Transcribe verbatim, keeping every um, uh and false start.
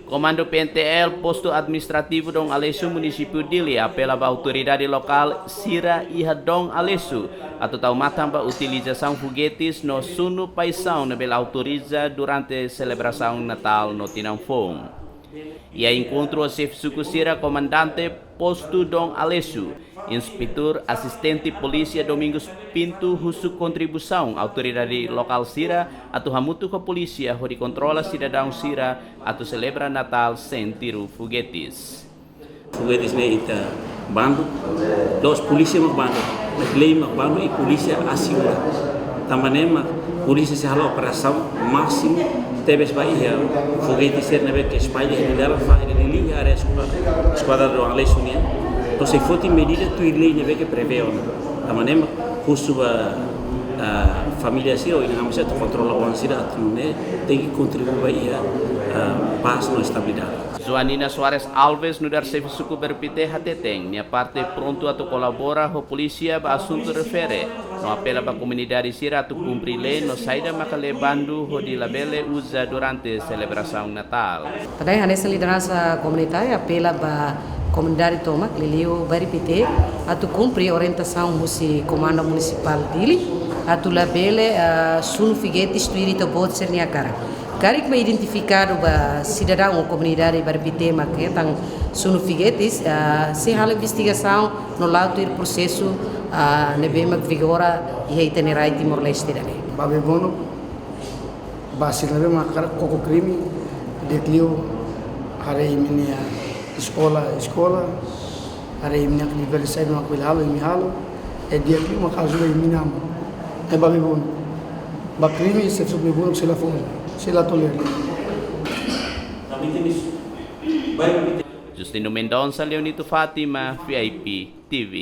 Komandu P N T L Postu Administrativu Dom Aleixo, Munisípiu Dili, apela ba autoridade lokál sira iha Dom Aleixo atu tau matan ba utilizasaun fogetis no sunu paixaun ne'ebé la autoriza durante selebrasaun Natál no Tinan Foun. Iha enkontru ho xefe suku sira, komandante Postu Dom Aleixo, Inspetór Asistente Polísia Domingos Pinto husu kontribuisaun autoridade lokál sira atu hamutuk ho polísia hodi kontrola sidadaun sira atu selebra Natál sein tiru fogetis. Fogetis ne'e ita bandu, la'ós polísia mak bandu, mas lei mak bandu i polísia asegura. Tanba ne'e mak polísia sei halo operasaun másimu tebes ba iha fogetis sira ne'ebé ke espalla iha dalan, fahe iha Dili, iha área eskuadra, eskuadra Dom Aleixo nian. Entaun sei foti medida tuir lei ne'ebé ke prevee ona. Tanba ne'e mak husu ba, ah, família sira ou inan-aman sira atu kontrola oan sira atu nune'e tenke kontribui ba iha, ah, pás no estabilidade. Joanina Soares Alves, nu'udar xefe suku Bairru Pité, hateten nia parte prontu atu kolabora ho polísia ba asuntu refere, no apela ba komunidade sira atu kumpre lei no saida maka lee bandu hodi labele uza durante selebrasaun Natál. Tanba ne'e hanesan lideransa komunitária apela ba komunidade tomak, liuliu Bairru Pité, atu kumpre orientasaun husi Komandu Munisipál Dili, atu labele, ah, sunu fogetis tuir ita-boot sira-nia hakarak. Karik mak identifikadu ba sidadaun ou komunidade Bairru Pité mak hetan sunu fogetis, ah, sei halo investigasaun no la'o tuir prosesu, ah, ne'ebé mak vigora iha ita-nia rai Timor-Leste ida-ne'e. Ba Bebono, ba sira ne'ebé mak hakarak koko krime, di'ak liu haree imi-nia eskola, eskola, haree imi-nia atividade saida mak bele halo, imi halo, i di'ak liu mak ajuda imi-nia inan-aman. I ba Bebono, ba krime, xefe suku Bebono sei la fó, sei la tolera. Justino Mendonça, Leonito Fátima, V I P T V.